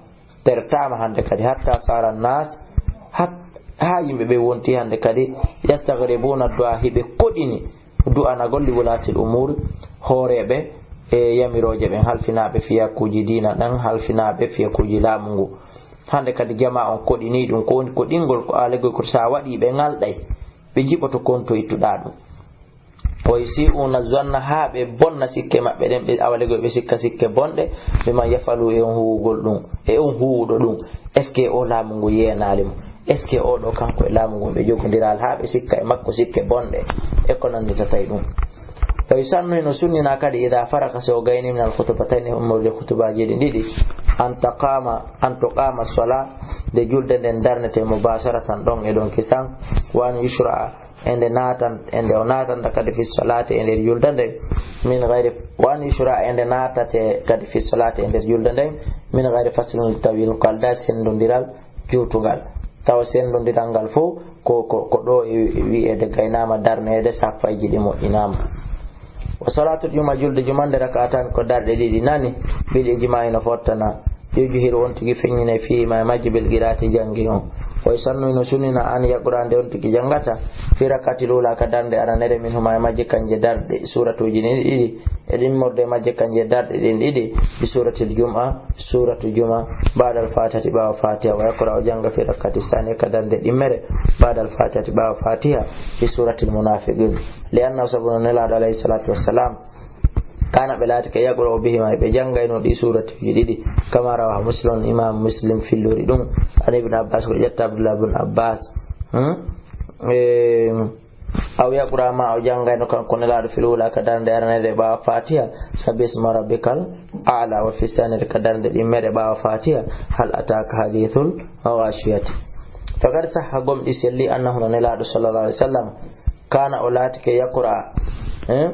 tertaama hannde kadi, hatta sara nas, hat-, haa yimɓe ɓe wonti hannde kadi, yastaghribuna du'a, hiɓe koɗini du'anagol li wulatil umur, hooreeɓe e yamirooje ɓen, halfinaaɓe fiyakuuji diina ɗan, halfinaaɓe fiyakuuji laamu ngu. Hannde kadi jamaa on koɗini ɗum, ko woni koɗingol ko alegol ko sa waɗi ɓe ŋalɗay, ɓe jiɓoto konto ittuɗaa ɗum. Wa yusi'una zanna, haa ɓe bonna sikke maɓɓe ɗen, ɓe awalegoy ɓe sikka sikke bonɗe, biman yafalu, e on huwugol ɗum, e on huwuɗo ɗum. Est-ce que o laamu ngu yeenaali mo? Est-ce que oɗo kanko e laamu ngun ɓe jogondiraali haa ɓe sikka e makko sikke bonɗe e ko nannditata e ɗum? Wa yusannu, hino sunninaa kadi, idaa faraga, si o gaynii, minal khutubatayni, ummude khutubaaji ɗin ɗiɗi, an taqama, an tuqama as-salaa, nde julde nden darnete, mubasharatan, ɗon e ɗon kisan, wa an yushra'a, e nde naatan, e nde o naatanta kadi fi salaati e nder julde nden, min ghayri, wa an yushra'a, e nde naatate kadi fi salaati e nder julde nden, min ghayri faslin tawil, ko aldaa senndondiral juutungal. Tawa senndondiral ngal fof ko, ko, ko ɗo e wi'eede gaynaama, darneede, saffayji ɗi moƴƴinaama. Wa salaatul juma, julde juma nde, rak'atan, ko darɗe ɗiɗi nani, bil ijmaa'i no fottana, yujhiru, on tigi feññinay, fiihimaa, e majji, bil qiraa'ati, janngi on. Wa yusannu, hino sunnina, an yaqra'a, nde on tigi janngata, fi rak'atil uulaa, ka darnde aranere, minhumaa, e majji, kanje darɗe, suuratuuji ɗin ɗiɗi, e ɗin morde majje kanje darɗe ɗin ɗiɗi, bi suuratil jum'a, suuratu juma, ba'dal faatihati, ɓaawo faatiha, wa yaqra'u, o jannga, fi rak'ati saaniya, ka darnde ɗimmere, ba'dal faatihati, ɓaawo faatiha, bi suuratil munaafiqiin. Li annahu, sabu no Nelaaɗo alayhi salaatu wassalaam, kaana, ɓe laatike, yaqra'u bihimaa, ɓe janngayno ɗi suuratuuji ɗiɗi, kamaa rawaahu Muslim, Imaam Muslim fillori ɗum, an Ibn Abbaas, ko ƴetta Abdullah ibn Abbaas. Hmm? Eh, aw yaqra'a, maa o janngayno kanko Nelaaɗo, fil uulaa, ka darnde aranere ɓaawo faatiha, sabbihisma rabbikal a'laa, wa fi saaniyati, ka darnde ɗimmere ɓaawo faatiha, hal ataaka hadiisul ghaashiyati. Faqad sahha, gomɗii sellii, annahu, no Nelaaɗo sallallahu alayhi wasallam, kaana, o laatike, yaqra'u, eh,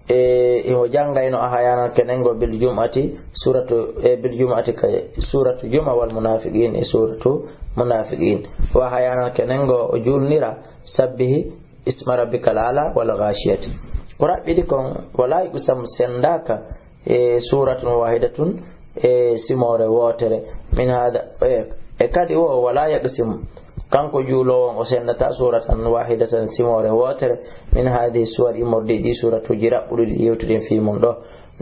e himo janngayno, ahyaanan, kenengo, bil jum'ati, suuratu, e bil jum'ati, ka suuratu juma, wal munaafiqiin, e suuratu munaafiqiin. Wa ahyaanan, kenengo o juulnira, sabbihi isma rabbikal a'laa wal ghaashiyati. Ko raɓɓiɗi kon, walaa yuqsamu, senndaaka, e suuratun waahidatun, e simoore wootere, min haada, e, e kadi o, walaa yaqsimu, kanko juuloowo on, o senndataa, suuratan waahidatan, simoore wootere, min haadihi suwar, immorde ɗi suuratuuji raɓɓuɗi ɗi yewtuɗen fii mun ɗo.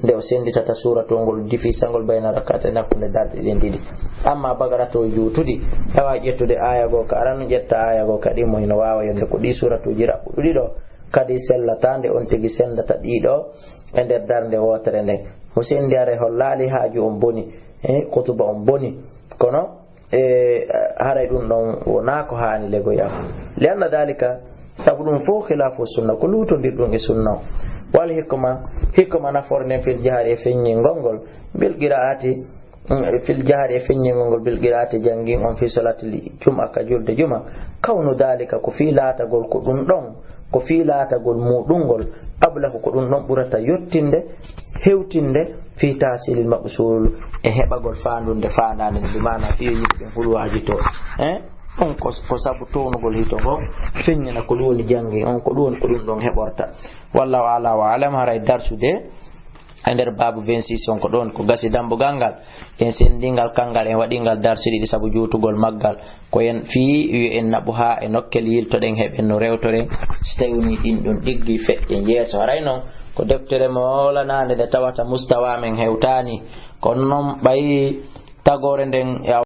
Nde o sennditata suuratol ngol, difiisangol bayna rak'atayni, hakkunde darɗe ɗen ɗiɗi. Amma baqara to juutudi, heɓa ƴettude aaya goo ka arano, ƴetta aaya goo ka ɗimmo, hino waawa yonde ko ɗi suuratuuji raɓɓuɗi ɗo, kadi sellataa nde on tigi senndata ɗi ɗo e nder darnde wootere nden. Mo senndi haray hollaali haaju on boni, e khutuba on boni. Kono e, haray ɗum ɗon wonaa ko haani legoyam. Li anna daalika, sabu ɗum fof khilaafu sunna, ko luutondirɗum e sunna o. Wal hikma, hikma nafoore nden fil jahri e feññingol ngol, bil qiraa'ati, mm, fil jahri e feññingol ngol, bil qiraa'ati, janngin on, fi salaatil jum'a, ka julde juma. Kawnu daalika, ko fii laatagol ko ɗum ɗon, ko fii laatagol muuɗum ngol, ablahu, ko ɗum ɗon ɓurata yottinde, hewtinde, fii tahsiilil maqsuul, e heɓagol faandunde faandaande nde, bi maana fii yo yimɓe ɓen hulu haaju to. Eh? On ko, ko sabu townugol hito ngo, feññina ko ɗum woni janngi, on ko ɗum woni ko ɗum ɗon heɓorta. Wallaahu a'laa wa a'lam, haray darsude e nder baabu vingt-six on ko ɗon, ko gasi dambugal ngal, en senndingal kanngal, en waɗingal darsuɗi ɗiɗi sabu juutugol maggal. Ko en fii yo en naɓu haa e nokkel yiltoɗen, heɓen no rewtoren. Si tawi woni ɗin ɗon ɗiggi, feƴƴen yeeso. Haray non ko deftere mo hoolanaande nde tawata mustawa men hewtaani. Kono non ɓay tagoore nden e